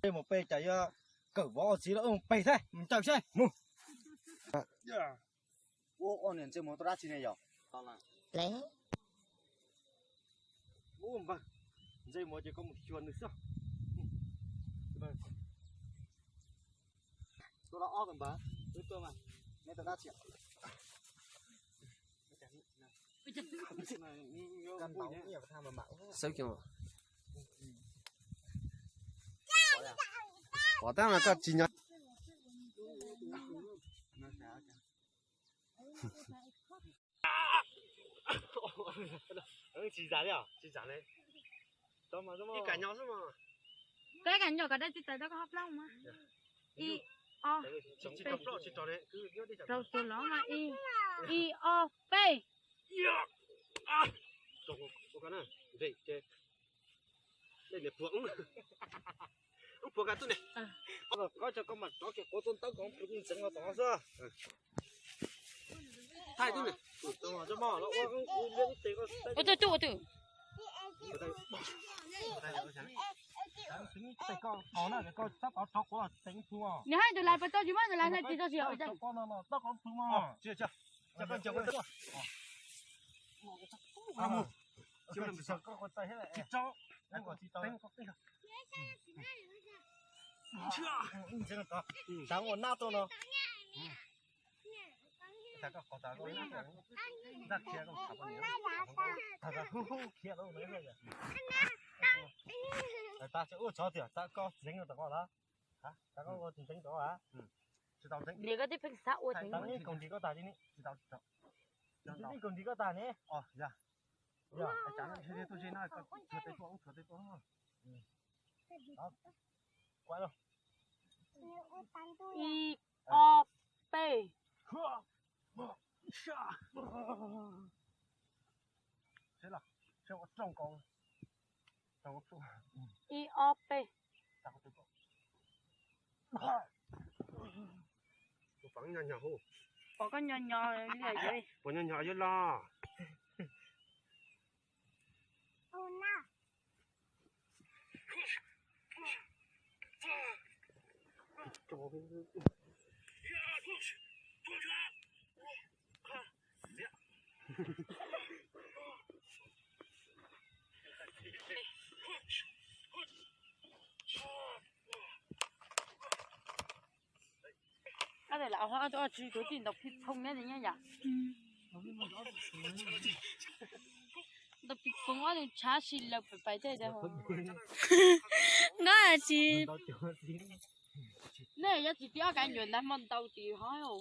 Mus pem cas yuav kawm vov txiv los mus pem thiab, mus caum seb mus. Ua ob niag ntsej muag tau dab tsi ne yog? Ua npawg, ntsej muag ces koj mus xyuas nws xwb. Tuaj los ob tug npawg, wb tuaj mas, neb tau dab tsi? Xwb kiag. Pom tab mas koj tsis nyob. Tsis zam li, tsis zam li. Ib kav nyob xwb mas. Peb kav nyob kom dab tsi tawm rau koj hauv plaub mas. Ib, ob, rau tus los mas ib, ib, ob, peb. Koj cov koj mas rov kiag quav txob ntawv kom ntxeev los tom xwb. Thaij tib ne. Ua twg cub ua twg? Nws hais tus lais pas tau tsis muab tus lais hlais tis tau tsis. Tsav ua nab tuaj no. Ua tsov tiag, koj ntxeev rau tom koj lawm. Tsis tau ntxeev. Niam koj twb pheej xav ua tsev. Ib koom nrhiav koj tag li ne. Ib koom nrhiav koj tag ne. Yog, tuaj ze no, tshuav tej tuaj, tshuav tej tuaj. Ib, ob, peb. Ib, ob, peb. Pom koj nyo nyo li. Pom nyo nyo yuav los. Ab, lam ho ob tug tsis tuav txij ntaus ping pong nyob yom. Ntaus ping pong ob tug tshav si lawm pais pais thiab. Nqa tsis, nej yuav tsis tib ob kav nyuam ntawd hmo ntaus tim hov.